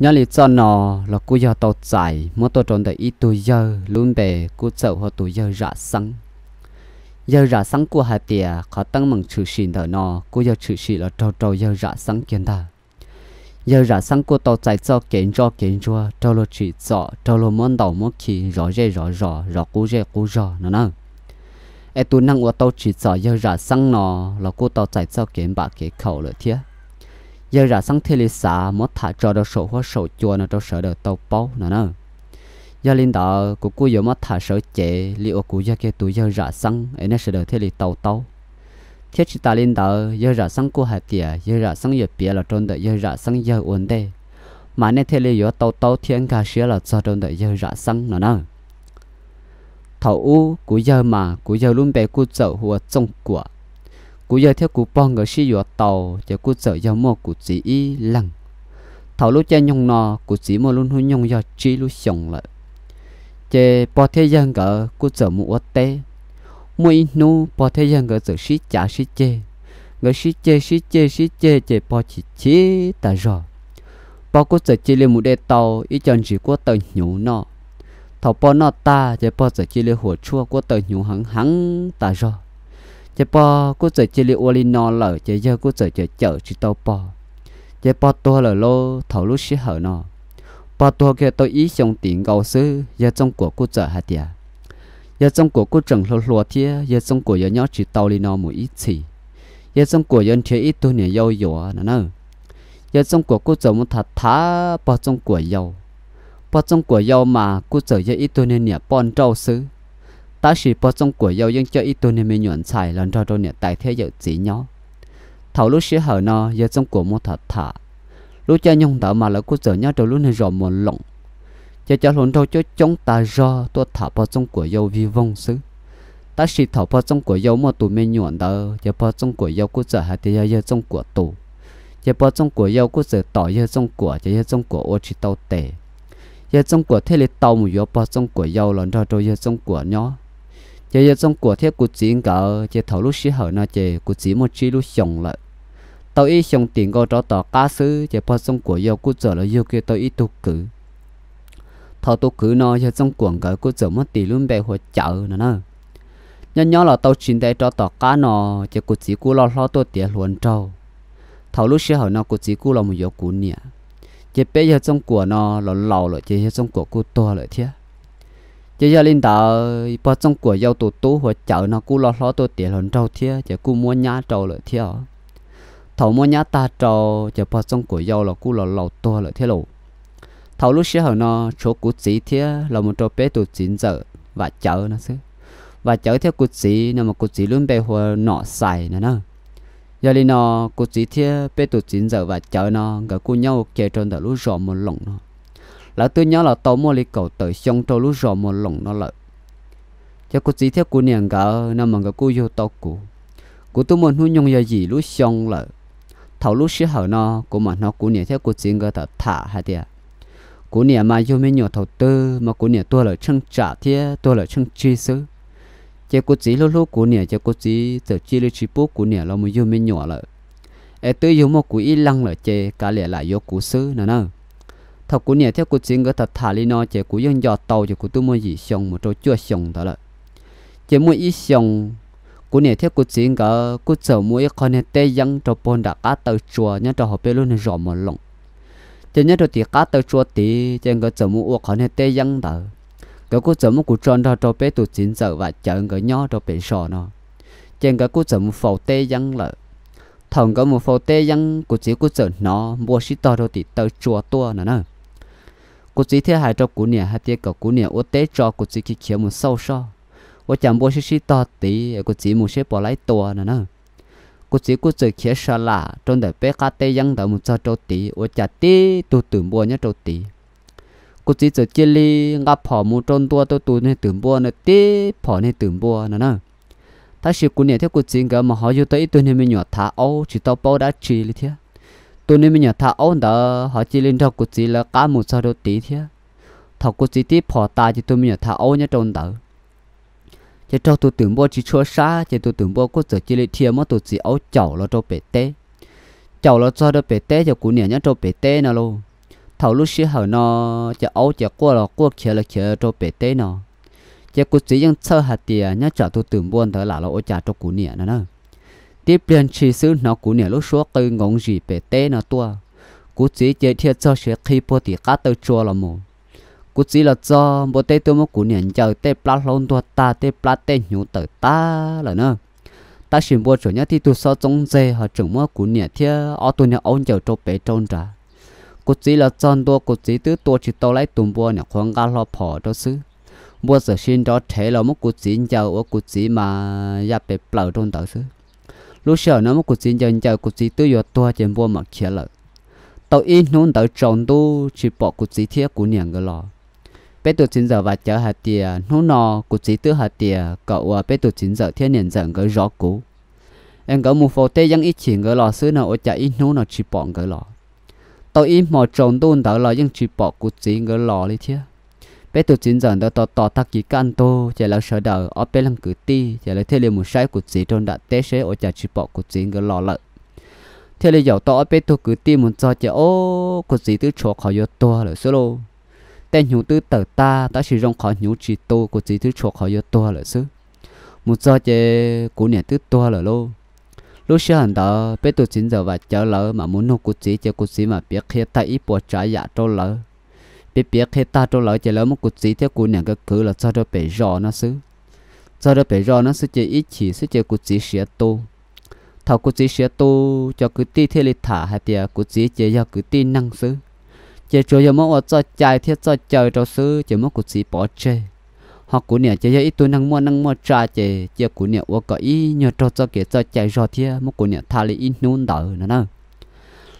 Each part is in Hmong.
Nyob li txoj no los kuj yog tau txais muab tuaj rau ntawm ib tug yawg lub npe kuj txawm hu ua tus yawg Zam Xeeb. Yawg Zam Xeeb kuj hais tias qhov teeb meem tshwm sim ntawm no kuj yog tshwm sim los raug rau yawg Zam Xeeb kiag ntag. Yawg Zam Xeeb kuj tau txais txoj kev ntsoj kev ntsuag raug luag tsim txom, raug luag muab ntaus muab khi zov zej zov zos, zov qub zej qub zog no na. Es tus neeg uas tau tsim txom yawg Zam Xeeb no los kuj tau txais txoj kev npam kev khaum lawm thiab. Yawg Zam Xeeb thiaj li xav muab tham tso rau saum huab saum cua no rau sawv daws tau paub no na. Yog li ntawd kuv kuj yuav muab tham sawv cev li uas kuv yog kiag tus yawg Zam Xeeb es nej sawv daws thiaj li tau taub. Thiab tsis tas li ntawd, yawg Zam Xeeb kuj hais tias yawg Zam Xeeb yuav piav los rau ntawm yawg Zam Xeeb yawg ua ntej, mas nej thiaj li yuav tau taub thiab nkag siab los txog rau ntawm yawg Zam Xeeb no na. Thaum ub kuv yawg mas kuv yawg lub npe kuj txawm hu ua Txooj Kuam. Kuv yawg thiab kuv pog nkawd sib yuav tau, ces kuj txawm yog muaj kuv txiv ib leeg. Thaum lub caij nyoog no kuv txiv muaj lub hnub nyoog yog tsib lub xyoos lawm. Ces pog thiab yawg nkawd kuj txawm mus ua teb. Muaj ib hnub pog thiab yawg nkawd txawm sib cav sib ceg. Nkawd sib ceg sib ceg sib ceg ces pog chim chim tas zog. Pog kuj txawm cia li mus de tau ib co ntsis kuab taw hnyuv noj. Thaum pog noj tag ces pog txawm cia li huam tshuaj kuab taw hnyuv heev heev tas zog. Ces pog kuj txawm cia li ua li no lawm ces yawg kuj txawm cawm cawm tsis tau pog. Ces pog tuag lawm lauj. Thaum lub sij hawm no, pog tuag kiag tau ib xyoo tim nkaus xwb, yawg Txooj Kuam kuj txawm hais tias yawg Txooj Kuam kuj tseem hluas hluas thiab yawg Txooj Kuam yuav nyob tsis tau li no mus ib txhis. Yawg Txooj Kuam yuav nrhiav ib tug niam yau yuav no na. Yawg Txooj Kuam kuj txawm mus tham tham pog Txooj Kuam yau. Pog Txooj Kuam yau mas kuj txawm yog ib tug niag niam poj nrauj xwb, tab sis pog Txooj Kuam yau yeej coj ib tug niag me nyuam ntxhais los nrog rau niam tais thiab yawm txiv nyob. Thaum lub sij hawm no yawg Txooj Kuam mus tham tham, lub caij nyoog ntawd mas lawv kuj txawm nyob rau lub niag zos Muas Loos. Ces cov hluas nraug coob coob tas zog tuaj tham pog Txooj Kuam yau vij voog xwb. Tab sis thaum pog Txooj Kuam yau muaj tus me nyuam ntawd ces pog Txooj Kuam yau kuj txawm hais tias yog yawg Txooj Kuam tus. Ces pog Txooj Kuam yau kuj txawm tom yawg Txooj Kuam, ces yawg Txooj Kuam ua tsis tau tes. Yawg Txooj Kuam thiaj li tau mus yuav pog Txooj Kuam yau los nrog rau yawg Txooj Kuam nyob. Ces yawg Txooj Kuam thiab kuv txiv nkawd ces thaum lub sij hawm no ces kuv txiv muaj tsib lub xyoos lawm. Tau ib xyoo tim nkaus rov tom qab xwb ces pog Txooj Kuam yau kuj txawm los yug kiag tau ib tug kwv. Thaum tus kwv no yawg Txooj Kuam nkawd kuj txawm muab tis lub npe hu ua Cawv no na. Nyob nyob los tau tsis ntev rov tom qab no, ces kuv txiv kuj loj hlob tuaj tiav hluas nraug. Thaum lub sij hawm no kuv txiv kuj los mus yuav kuv niam. Ces peb yawg Txooj Kuam no los laus lawm ces yawg Txooj Kuam kuj tuag lawm thiab. Ces yog li ntawd pog Txooj Kuam yau tus tub hu ua Cawv no kuj loj hlob tuaj tiav hluas nraug thiab ces kuj muab nyab rau lawm thiab os. Thaum muab nyab tag rau, ces pog Txooj Kuam yau los kuj los laus tuag lawm thiab lauj. Thaum lub sij hawm no tshuav kuv txiv thiab los mus rau peb tus txiv ntxawm Vam Cawv no xwb. Vam Cawv thiab kuv txiv no mas kuv txiv lub npe hu ua Nom Xais no na. Yog li no, kuv txiv thiab peb tus txiv ntxawm Vam Cawv no nkawd kuj nyob ua ke rau ntawm lub zos Muas Loos no. Lawv twb nyob los tau muaj li kaum tawm xyoo rau lub zos Muas Loos no lawm. Ces kuv txiv thiab kuv niam nkawd no mas nkawd kuj yug tau kuv. Kuv twb muaj hnub nyoog yog yim lub xyoo lawm. Thaum lub sij hawm no kuv mam hnov kuv niam thiab kuv txiv nkawd tham tham hais tias, kuv niam mas yug me nyuam thaum twg mas kuv niam tuag lawm tsheej tsam thiab tuag lawm tsheej tsig xwb. Ces kuv txiv hlub hlub kuv niam ces kuv txiv txawm cia li tsis pub kuv niam los mus yug me nyuam lawm, es twb yug muaj kuv ib leeg lawm ces kav liam lam yuav kuv xwb no na. Thaum kuv niam thiab kuv txiv nkawd tham tham li no ces kuv yeej nco tau ces kuv twb muaj yim xyoo mus rau cuaj xyoo ntawd lawm. Ces muaj ib xyoo, kuv niam thiab kuv txiv nkawd kuj txawm mus ib qho niag teb yeeb rau puag nram qab taw tsua nyob rau hauv peb lub niag zos Muas Loos. Ces nyob rau tim qab taw tsua tid ces nkawd txawm mus ua qhov niag teb yeeb ntawd. Nkawd kuj txawm muab kuv tso nrog rau peb tus txiv ntxawm Vam Cawv nkawd nyob rau pem zos no. Ces nkawd kuj txawm mus faus teb yeeb lawm. Thaum nkawd mus faus teb yeeb, kuv txiv kuj txawm hnov npua sib tog rau tim taw tsua tuaj no na. Kuv txiv thiaj hais rau kuv niam hais tias kom kuv niam ua teb tso, kuv txiv khiav khiav mus xauj soj, ua cas npua sib sib tog tid, kuv txiv mus seb puas laib tua no na. Kuv txiv kuj txawm khiav sa lam rau ntawm peb qab teb yeeb ntawd mus txog rau tid, ua cas tib tug twm npua nyob rau tid. Kuv txiv txawm cia li nqa phom mus rau ntua tau tus niag twm npua ntawd tib phom niag twm npua no na. Tab sis kuv niam thiab kuv txiv nkawd mas ho yug tau ib tug niag me nyuam thav aub tsis tau paub dab tsi li thiab. Tus niag me nyuam thav aub ntawd ho cia li nrog kuv txiv lawv qab mus txog rau tid thiab. Thaum kuv txiv tib phom tas ces tus me nyuam thav aub nyob rau ntawd. Ces raug tus twm npua tsis tshua sab ces tus twm npua kuj txawm cia li dhia muab tus txiv aub caum los rau pem teb. Caum los txog rau pem teb ces kuv niam nyob rau pem teb no lauj. Thaum lub sij hawm no ces aub ces quaj los quaj khiav los khiav rau pem teb no, ces kuv txiv yeej txhawj hais tias nyob tsam tus twm npua ntawd lam los ua cas rau kuv niam no na. Tib pliag ntshis xwb hnov kuv niam lub suab qw nkoov zim pem teb no tuaj. Kuv txiv ces dhia txog siav qhi puag tim qab taw tsua los mus. Kuv txiv los txog, npua teb twb muab kuv niam ncaws tej plab hlaub ntuag tag, tej plab tej hnyuv tawm tag lawm na. Tab sis npua tseem nyob tib tug xob txoob ntxeg ho tseem muab kuv niam thiab ob tug niag aub ncaws rau pem rau nrad. Kuv txiv los txog ntua, kuv txiv twb tua tsis tau laib tus npua, niam qhuav nqa hlo phom rau xwb. Npua txawm sis nrov rhev los muab kuv txiv ncaws ua kuv txiv mas ya pes plaws rau ntawd xwb. Lub sij hawm no muab kuv txiv ncaws ncaws kuv txiv twb yuav tuag ces npua mam khiav lawm. Tau ib hnub ntawd tsaus ntuj tsis pom kuv txiv thiab kuv niam nkawd los. Peb tus txiv ntxawm Vam Cawv hais tias hnub no kuv txiv twb hais tias kom uas peb tus txiv ntxawm thiab niam ntxawm nkawd zov kuv, es nkawd mus faus teb yeeb ib chim nkawd los xwb no, ua cas ib hnub no tsis pom nkawd los. Tau ib hmo tsaus ntuj ntawd los yeej tsis pom kuv txiv nkawd los li thiab. Peb tus txiv ntxawm ntawd tos tos tag kis kaj ntug ces lawv sawv daws ob peb leeg kwv tij ces lawv thiaj li mus saib kuv txiv rau nram teb seb ua cas tsis pom kuv txiv nkawd los lawm. Thiaj li yaum tau ob peb tug kwv tij mus txog ces ob kuv txiv twb tshuav qhov yuav tuag lawm xwb lauj. Tej hnyuv twb tawm tag tab sis zoo qhov hnyuv tsis tu, kuv txiv twb tshuav qhov yuav tuag lawm xwb. Mus txog ces kuv niam twb tuag lawm lauj. Lub sij hawm ntawd peb tus txiv ntxawm Vam Cawv lawv mam mus nug kuv txiv ces kuv txiv mam piav qhia tag ib puas tsav yam rau lawv. Piav piav qhia tag rau lawv ces lawv muab kuv txiv thiab kuv niam nkawd kwv los txog rau pem zos no xwb. Txog rau pem zos no xwb ces ib chim xwb ces kuv txiv siav tu. Thaum kuv txiv siav tu, cov kwv tij thiaj li tham hais tias kuv txiv ces yog kwv tij neeg xwb, ces tsuas yog muab ua txoj cai thiab txoj caw rau xwb ces muab kuv txiv pov tseg. Ho kuv niam ces yog ib tug neeg muaj neej muaj tsa ces cia kuv niam ua kom ib nyuag raug txoj kev txoj cai zog thiab muab kuv niam tha li ib hnub ntawd no na.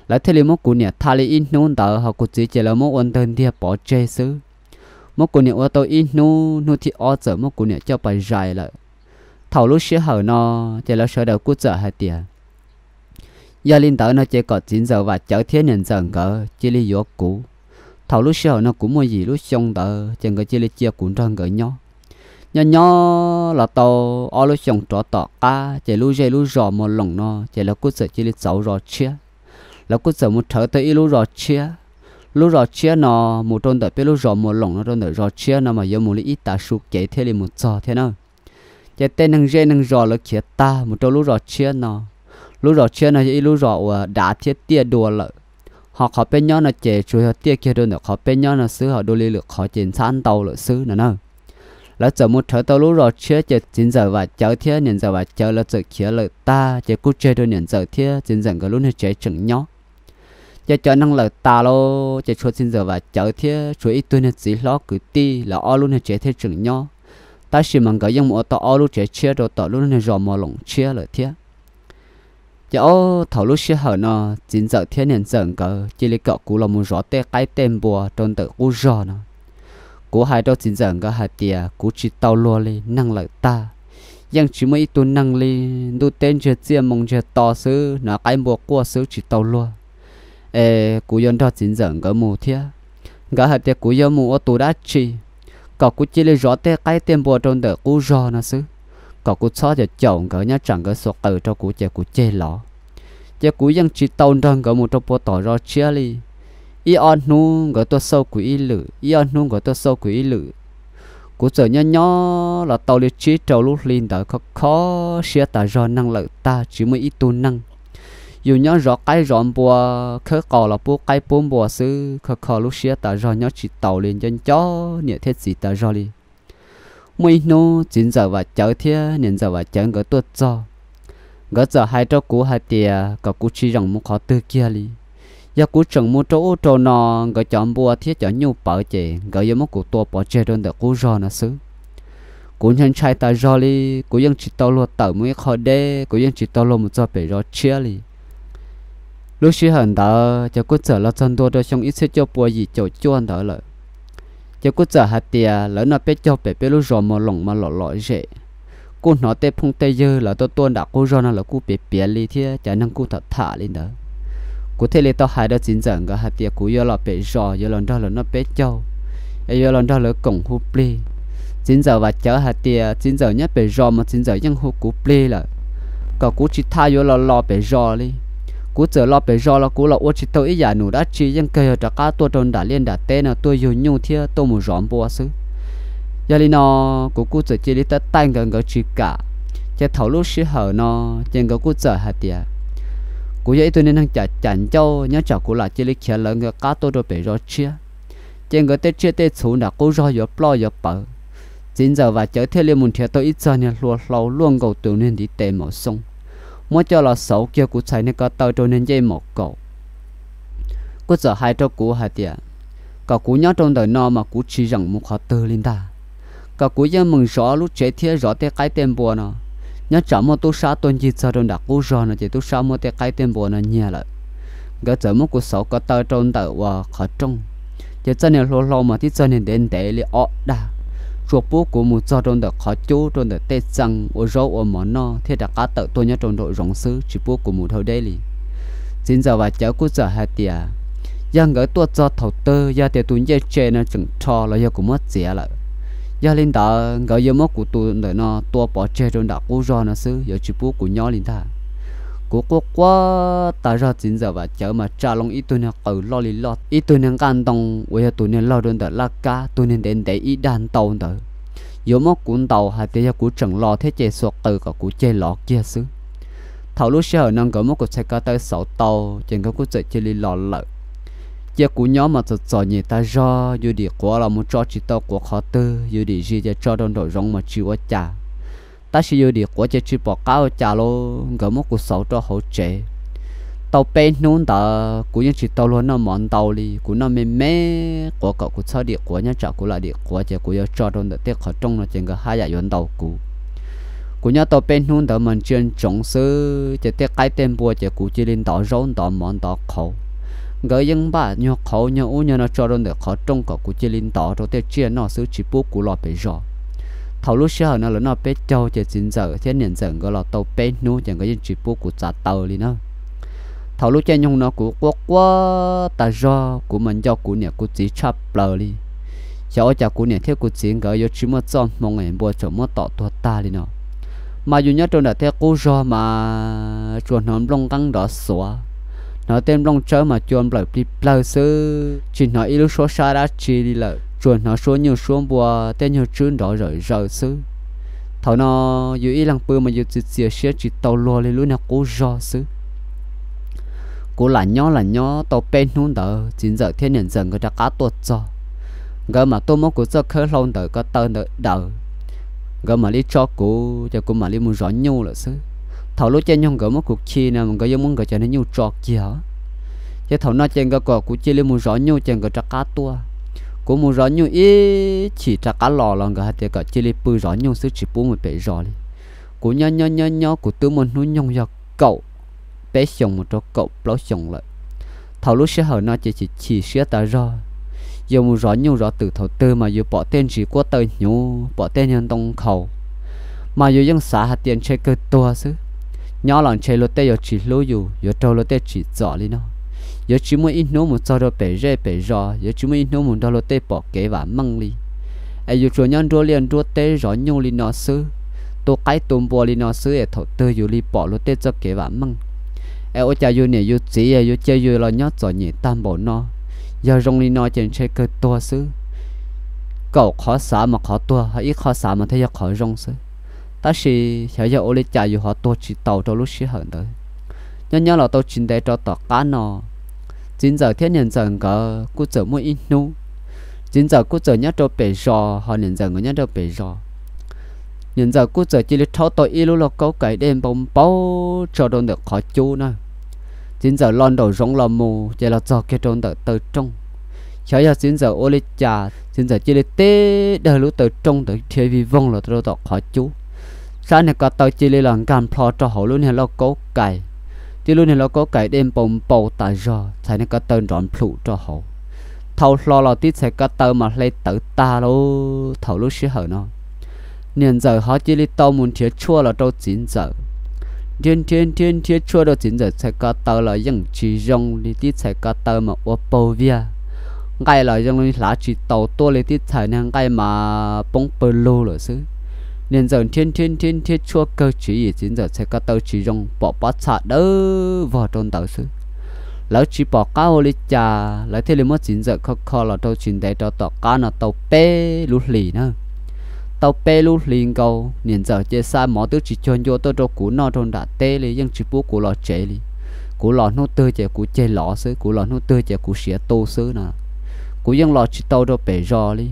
Lawv thiaj li muab kuv niam tha li ib hnub ntawd ho kuv txiv ces lawv muab ua ntawg ntiag pov tseg xwb. Muab kuv niam ua tau ib hnub, hnub thib ob txawm muab kuv niam coj pas zais lawm. Thaum lub sij hawm no ces lawv sawv daws kuj txawm hais tias yog li ntawd no ces kom txiv ntxawm Vam Cawv thiab niam ntxawm nkawd cia li yuav kuv. Thaum lub sij hawm no kuv muaj yim lub xyoo ntawd ces nkawd cia li cia kuv nrog nkawd nyob. Nyob nyob los tau ob lub xyoo rov tom qab ces lub zej lub zos Muas Loos no ces lawv kuj txawm cia li txauv zos tshiab. Lawv kuj txawm mus rhawv tau ib lub zos tshiab. Lub zos tshiab no mus rau ntawm peb lub zos Muas Loos no rau ntawm zos tshiab no mas yuav mus li ib tav su kev thiaj li mus txog thiab na. Ces tej neeg zej neeg zos lawv khiav tag mus rau lub zos tshiab no. Lub zos tshiab no yog ib lub zos uas dav thiab tiaj dua lawm. Ho qhov peb nyob no ces tsuas yog tiaj kiag rau ntawm qhov peb nyob no xwb, ho dua li lwm qhov ces ntxhab ntau lawm xwb no na. Lawv txawm mus rhawv tau lub zos tshiab ces txiv ntxawm Vam Cawv thiab niam ntxawm Vam Cawv lawv txawm khiav lawm tag ces kuj tseg rau niam ntxawm thiab txiv ntxawm nkawd lub niag tsev tseem nyob. Ces cov neeg lawm tas lawm ces tshuav txiv ntxawm Vam Cawv thiab tshuav ib tug niag txiv hlob kwv tij lawv ob lub niag tsev thiaj tseem nyob. Tab sis mas nkawd yeej mus ua tau ob lub tsev tshiab rau tom lub niag zos Muas Loos tshiab lawm thiab. Ces ob thaum lub sij hawm no txiv ntxawm thiab niam ntxawm nkawd cia li kom kuv los mus zov tej qaib tej npua rau ntawm qub zog no. Kuv hais rau txiv ntxawm nkawd hais tias kuv tsis tau luag li, neeg lawm tag, yeej tsis muaj ib tug neeg li. Ntuj teb ntsiag txiaj moo ntsiag to xwb, hnov qaib npua quaj xwb tsis tau luag. Es kuv yuav nrog txiv ntxawm nkawd mus thiab. Nkawd hais tias kuv yuav mus ua tus dab tsi, kom kuv cia li zov tej qaib tej npua rau ntawm qub zog no xwb, kom kuv txhob caum caum nkawd, nyob tsam nkawd xuas qaws rau kuv ces kuv ceg los. Ces kuv yeej tsis tau nrog nkawd mus rau puag tom zos tshiab li. Ib ob hnub nkawd tuaj xauj kuv ib lwm, ib ob hnub nkawd tuaj xauj kuv ib lwm. Kuv txawm nyob nyob los tau li tsib rau lub hli ntawd, kho kho siab tas zog, neeg lawm tag tsis muaj ib tug neeg. Yus nyob zov qaib zov npua, khawb qos los pub qaib pub npua xwb, kho kho lub siab tas zog, nyob tsis taus li, nco nco niam thiab txiv tas zog li. Muaj ib hnub txiv ntxawm Vam Cawv thiab niam ntxawm Vam Cawv nkawd tuaj txog. Nkawd txawm hais rau kuv hais tias kom kuv tsis zeem mus qhov twg kiag li. Yog kuv tseem mus rau ub rau no, nkawd cov npua thiab cov nyuj pawv ces nkawd yuav muab kuv tua pov tseg rau ntawm qub zog no xwb. Kuv ntshai ntshai tas zog li, kuv yeej tsis tau luag tawm mus ib qho deb, kuv yeej tsis tau luag mus txog pem zos tshiab li. Lub sij hawm ntawd ces kuj txawm los txog ntua rau xyoo ib txhiab cuaj pua yim caum cuaj ntawd lawm. Ces kuj txawm hais tias lawv noj peb caug pem peb lub zos Muas Loos mas lom lom zem. Kuj hnov tej phooj tej ywg lawv tuaj tuaj nram qub zog no lawv kuj piav piav li thiab cov neeg kuj tham tham li ntawd. Kuv thiaj li tau hais rau txiv ntxawm nkawd hais tias kuv yuav los pem zos, yuav los nrog lawv noj peb caug, es yuav los nrog lawv koom hu plig. Txiv ntxawm Vam Cawv hais tias txiv ntxawm nyob pem zos mas txiv ntxawm yeej hu kuv plig lawm, kom kuv tsis tham yuav los los pem zos li. Kuv txawm los pem zos los kuv los ua tsis tau ib yam num dab tsi, yeej kawg yog rov qab tuaj rau nram liaj nram teb no tuaj yug nyuj thiab tuaj mus zov npua xwb. Yog li no, kuv kuj txawm cia li taij taij nkawd, nkawd tsis kam. Ces thaum lub sij hawm no, ces nkawd kuj txawm hais tias, kuv yog ib tug niag neeg cam cam ncauj, nyob tsam kuv lam cia li khiav lawv nkawd qab tuaj rau pem zos tshiab. Ces nkawd tej tsiaj tej txhu nram qub zog yuav ploj yuav pawv. Txiv ntxawm Vam Cawv thiaj li mus nrhiav tau ib txog niag hlua hlau luaj nkaus tus niag ntiv tes maum xoo, muab coj los xauv kiag kuv txhais niag ko taw rau niag ncej maum kaum. Kuj txawm hais rau kuv hais tias, kom kuv nyob rau ntawm no mas kuv tsis zeem mus qhov twg li ntag, kom kuv yeej meem zov lub tsev thiab zov tej qaib tej npua no. Nyob tsam muaj tub sab tuaj ncig txog rau nram qub zog no ces tub sab muab tej qaib tej npua no nyiag lawm. Nkawd txawm muab kuv xauv ko taw rau ntawm uas qhov rooj, ces txoj niag hlua hlau mas tib txoj niag ntev ntev li ob dag, tsuas pub kuv mus txog rau ntawm qhov cub rau ntawm tej txee ua zaub ua mov noj thiab rov qab tawm tuaj nyob rau nraum zoov xwb, tsis pub kuv mus dhau deb li. Txiv ntxawm Vam Cawv kuj txawm hais tias, yog nkawd tuaj txog thaum twg yog tias tus ncej tse no tseem rho los yog kuv muab txiav lawm, yog li ntawd nkawd yuav muab kuv tus ntawm no tua pov tseg rau nram qub zog no xwb, yuav tsis pub kuv nyob li ntag. Kuv quaj quaj tas zog, txiv ntxawm Vam Cawv mas tsa loo ib tug niag qws loj li loj, ib tug niag nqaj ntoo uas yog tus niag laug rau ntawm laj kab, tus niag ntev ntev ib dag ntau ntawd, yuav muab kuv ntaus hais tias yog kuv tseem los thiab ces xuas qws kom kuv ceg lov kiag xwb. Thaum lub sij hawm no nkawd muab kuv txhais ko taw xauv tau, ces nkawd kuj txawm cia li los lawm. Cia kuv nyob mas txom txom nyem tas zog, yus dim quav los mus tso tsis tau quav qhov twg, yus dim zis ces tso rau nraum zoov mas tsis ua cas. Tab sis yus dim quav ces tsis pom qab ua cas los nkawd muab kuv xauv rau hauv tsev. Tau peb hnub ntawd kuv yeej tsis tau luag noj mov ntau li, kuv noj me me quav kom kuv txhob dim quav, nyob tsam kuv lam dim quav ces kuv yuav tso rau ntawm tej qhov rooj no ces nkawd haj yam yuav ntaus kuv. Kuv nyob tau peb hnub ntawd mas ntsia ntsoov xwb ces tej qaib tej npua ces kuv cia li ntov zaub ntov mov ntov qhauv. Nkawd yeej npaj nyuag qhauv nyuag ub nyuag no tso rau ntawm qhov rooj kom kuv cia li ntov rau tej tsiaj noj xwb, tsis pub kuv los pem zos. Thaum lub sij hawm no lawv noj peb caug ces txiv ntxawm thiab niam ntxawm nkawd los tau peb hnub ces nkawd yeej tsis pub kuv txav taw li na. Thaum lub caij nyoog no kuv quaj quaj tas zog, kuv mas nco kuv niam kuv txiv tshaj plaws li. Xyov ua cas kuv niam thiab kuv txiv nkawd yuav tsis muaj txoj hmoo es npua tseem muab tom tuag tag li no. Mas yus nyob rau nram tej qub zog mas tsuas hnov nplooj nqeeb nrov xuav, hnov tej nplooj tsawb mas cua nplawm plig plawg xwb, tsis hnov ib lub suab sab dab tsi li lawm, tsuas hnov suab nyuj suab npua tej nyuag tswb nrov zawm zaws xwb. Thaum no yus ib leeg pw mas yus txias txias siab tsis tau luag li lub niag qub zog xwb. Kuv lam nyob lam nyob tau peb hnub ntawd txiv ntxawm thiab niam ntxawm nkawd rov qab tuaj txog. Nkawd mam tuaj muab kuv txoj khawb hlau ntawm ko taw ntawd daws, nkawd mam li tso kuv ces kuv mam li mus zov nyuj lawm xwb. Thaum lub caij nyoog nkawd muab kuv khi no nkawd yeej muab nkawd cov niag nyuj tso kiag. Ces thaum no ces nkawd kom kuv cia li mus zov nyuj ces nkawd rov qab tuaj. Kuv mus zov nyuj ib chim rov qab los los nkawd hais tias kom cia li pw zov nyuj xwb tsis pub mus pem zos li. Kuv nyob nyob nyob nyob kuv twb muaj hnub nyoog yog kaum peb xyoos mus rau kaum plaub xyoos lawm. Thaum lub sij hawm no ces chim chim siab tas zog. Yus mus zov nyuj zov twm thaum twg mas yus pom tej ntsis kuab taw hnyuv, pom tej niag ntoo nkhaus, mas yus yeej xav hais tias ntshe kawg tuag xwb. Nyob los ntshe luag tej yuav tsis hlub yus, yuav raug luag tej tsim txom li no. Yuav tsis muaj ib hnub mus txog rau pem zej pem zos, yuav tsis muaj ib hnub mus nrog luag tej pom kev vam meej li. Es yus tsuas nyob nruab liaj nruab teb zov nyuj li no xwb, tu qaib tu npua li no xwb es thaum twg yus li pom luag tej txoj kev vam meej. Es ua cas yus niam yus txiv yuav cia yus los nyob txom nyem tag npaum no? Yog zoo li no ces ntshe kawg tuag xwb. Kaum qhov xav mas qhov tuag, ib qho xav mas thiaj yog qhov zoo xwb. Tab sis xyov yog ua li cas yus ho tuag tsis taus rau lub sij hawm ntawd. Nyob nyob los tau tsis ntev rau tom qab no, txiv ntxawm thiab niam ntxawm nkawd kuj txawm muaj ib hnub, txiv ntxawm kuj txawm nyob rau pem zos ho niam ntxawm nkawd nyob rau pem zos. Niam ntxawm kuj txawm cia li rhaub tau ib lub lauj kaub kais dej npau npau tso rau ntawm qhov cub na. Txiv ntxawm los nraum zoov los mus ces los txog kiag rau ntawm taw rooj. Xyov yog txiv ntxawm ua li cas, txiv ntxawm cia li tib dawg lub taw rooj ntawd dhia vij voog los rau tom qhov cub. Sab niag ko taw cia li los nkag nplho rau hauv lub niag lauj kaub kais. Tib lub niag lauj kaub kais dej npau npau tas zog, txhais niag ko taw nrov nplhum rau hauv. Thau hlo los tib txhais ko taw mas hle tawv tag lauj. Thaum lub sij hawm no, niam ntxawm ho cia li tau mus nrhiav tshuaj los rau txiv ntxawm. Nrhiav nrhiav nrhiav nrhiav tshuaj rau txiv ntxawm txhais ko taw los yeej tsis zoo li, tib txhais ko taw mas ua paug viag. Nqaij los zoo li hlav tsis taus tuaj li, tib txhais niag nqaij mas poob pawg lug lawm xwb. Niam ntxawm nrhiav nrhiav nrhiav nrhiav tshuaj kawg tswv yim txiv ntxawm txhais ko taw tsis zoo, pom pob txha dawb vog rau ntawd xwb. Lawv tsis pom qab ua li cas, lawv thiaj li muab txiv ntxawm kho kho los rau tsis ntev rau tom qab no tau peb lub hlis na. Tau peb lub hlis nkaus, niam ntxawm ces xa mov twb tsis cuag ncua tuaj rau kuv noj rau nram teb li, yeej tsis pub kuv los tsev li. Kuv los hnub twg ces kuv ceg lov xwb, kuv los hnub twg ces kuv siav tu xwb no. Kuv yeej los tsis tau rau pem zos li.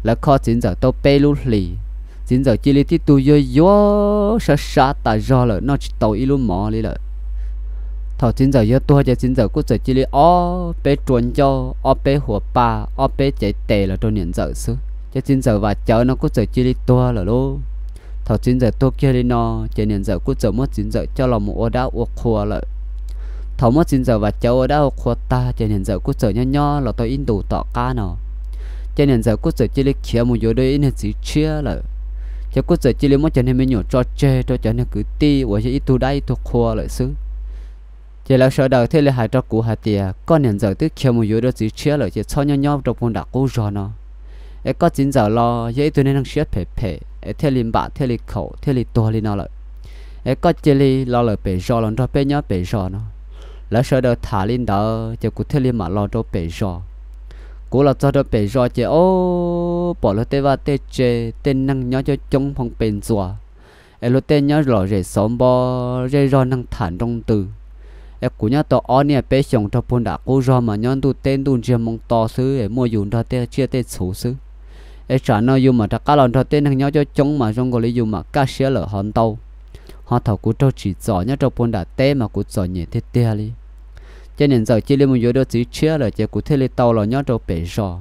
Lawv kho txiv ntxawm tau peb lub hlis, txiv ntxawm cia li tib tug yuag yuag sab sab tas zog lawm, noj tsis tau ib lub mov li lawm. Thaum txiv ntxawm yuav tuag ces txiv ntxawm kuj txawm cia li ob peb rua ncauj, ob peb huas pa, ob peb cev tes los rau niam ntxawm xwb, ces txiv ntxawm Vam Cawv no kuj txawm cia li tuag lawm lauj. Thaum txiv ntxawm tuag kiag li no, ces niam ntxawm kuj txawm muab txiv ntxawm coj los mus ua dab ua qhua lawm. Thaum muab txiv ntxawm Vam Cawv ua dab ua qhua tag, ces niam ntxawm kuj txawm nyob nyob los tau ib ntus tom qab no, ces niam ntxawm kuj txawm cia li khiav mus yuav dua ib niag txiv tshiab lawm. Ces kuj txawm cia li muab cov niag me nyuam tso tseg rau cov niag kwv tij uas yog ib tug dab ib tug qhua lawm xwb. Ces lawv sawv daws thiaj li hais rau kuv hais tias, koj niam ntxawm twb khiav mus yuav dua txiv tshiab lawm ces txhob nyob nyob rau puag nram qub zog no. Es koj txiv ntxawm los yog ib tug niag neeg siab phem phem es thiaj li npam thiaj li khaum thiaj li tuag li no lawm. Es koj cia li los lawm pem zos los nrog peb nyob pem zos no. Lawv sawv daws tham li ntawd ces kuv thiaj li mam los rau pem zos. Kuv los txog rau pem zos ces ob pom luag tej vaj tej tse, tej neeg nyob coob coob phoo pes ntxuas, es luag tej nyob lom zem xauv npo, zej zog neeg tham nroo ntws. Es kuv nyob tau ob niaj peb xyoos rau puag nram qub zog mas nyob ntuj teb ntuj ntsiag moo to xwb es muaj yus nrog tej tsiaj tej txhu xwb. Es tsam no yus mam rov qab los nrog tej neeg nyob coob coob mas zoo nkaus li yus mam kaj siab lawm ho ntau. Ho thaum kuv raug tsim txom nyob rau puag nram teb mas kuv txom nyem tiag tiag li. Ces niam ntxawm cia li mus yuav dua txiv tshiab lawm ces kuv thiaj li tau los nyob rau pem zos.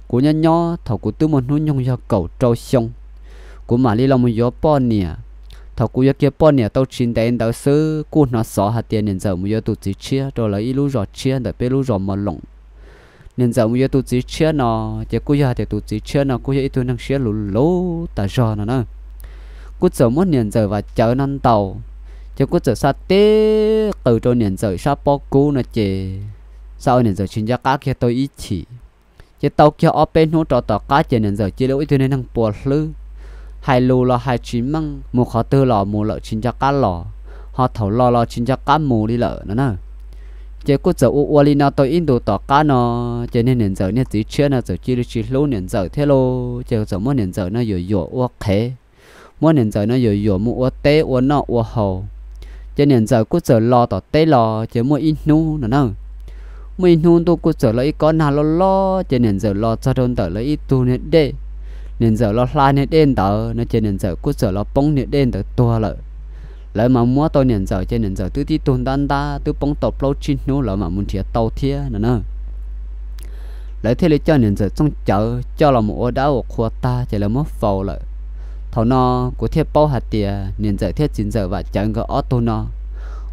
Kuv nyob nyob thaum kuv twb muaj hnub nyoog yog kaum rau xyoo, kuv mam li los mus yuav poj niam. Thaum kuv yuav kiag poj niam tau tsis ntev ntawd xwb kuj hnov xov hais tias niam ntxawm mus yuav tus txiv tshiab rau lawv ib lub zos tshiab ntawm peb lub zos Mos Loos. Niam ntxawm mus yuav tus txiv tshiab no, ces kuj yog hais tias tus txiv tshiab no kuj yog ib tug neeg siab luv luv tas zog no na. Kuj txawm muab niam ntxawm Vam Cawv no ntaus, ces kuj txawm xa tib qws rau niam ntxawm sab pob kub no ces xa ua niam ntxawm tsis nco qab kiag tau ib chim. Ces tau kiag ob peb hnub rau tom qab ces niam ntxawm cia li ua ib tug niag neeg puas hlwb, hais lus los hais tsis meej, mus qhov twg los mus lawm tsis nco qab los, ho thaum los los tsis nco qab mus li lawm no na. Ces kuj txawm ua ua li no tau ib ntus tom qab no, ces niag niam ntxawm niag txiv tshiab no txawm cia li tsis hlub niam ntxawm thiab lauj, ces txawm muab niam ntxawm no yuam yuam ua qhev, muab niam ntxawm no yuam yuam mus ua teb ua noj ua haus. Ces niam ntxawm kuj txawm los tom teb los ces muaj ib hnub no na, muaj ib hnub ntuj kuj txawm los ib kob nag loj loj, ces niam ntxawm los txog rau ntawm lawv ib tug niag dej. Niam ntxawm los hla niag dej ntawd no ces niam ntxawm kuj txawm los poob niag dej ntawd tuag lawm. Lawv mas muab tau niam ntxawm ces niam ntxawm twb tib tug ntab ntab twb poob tau plaub tsib hnub lawv mam mus nrhiav tau thiab no na. Lawv thiaj li coj niam ntxawm Txooj Cawv coj los mus ua dab ua qhua tag ces lawv muab faus lawm. Thaum no kuv thiaj paub hais tias niam ntxawm thiab txiv ntxawm Vam Cawv nkawd ob tug no,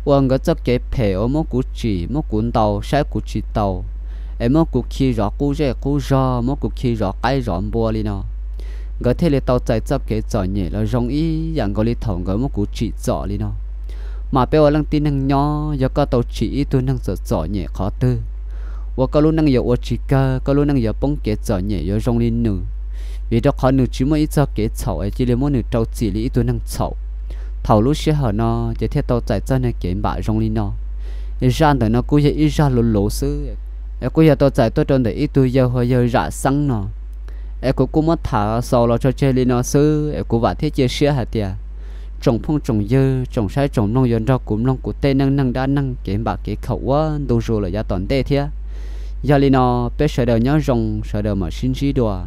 ua nkawd txoj kev phem uas muab kuv tsim muab kuv ntaus saib kuv tsis taus, es muab kuv khi zov qub zej qub zog, muab kuv khi zov qaib zov npua li no. Nkawd thiaj li tau txais txoj kev txom nyem los zoo ib yam nkaus li thaum nkawd muab kuv tsim txom li no. Mas peb ua leej tib neeg nyob, yog koj tau tsim ib tug neeg txom txom nyem qhov twg, uas koj lub neej yuav ua tsis kawg, koj lub neej yuav poob kev txom nyem yuav zoo li nws, vim rau qhov nws tsis muaj ib txoj kev txhaum es cia li muab nws rau txim li ib tug neeg txhaum. Thaum lub sij hawm no ces thiaj tau txais txoj niag kev npam zoo li no. Zaj ntawm no kuj yog ib zaj luv luv xwb, es kuj yog tau txais tuaj rau ntawm ib tug yawg hu ua yawg Zam Xeeb no. Es kuv kuj muab tham xaus los tso tseg li no xwb, es kuv vam thiab cia siab hais tias tsoom phooj tsoom ywg tsoom saib tsoom mloog yuav nrog kuv mloog kuv tej neej neeg dab neeg kev npam kev khaum ua ntu zus lawm yav tom ntej thiab. Yog li no, peb sawv daws nyob zoo, sawv daws mam sib ntsib dua.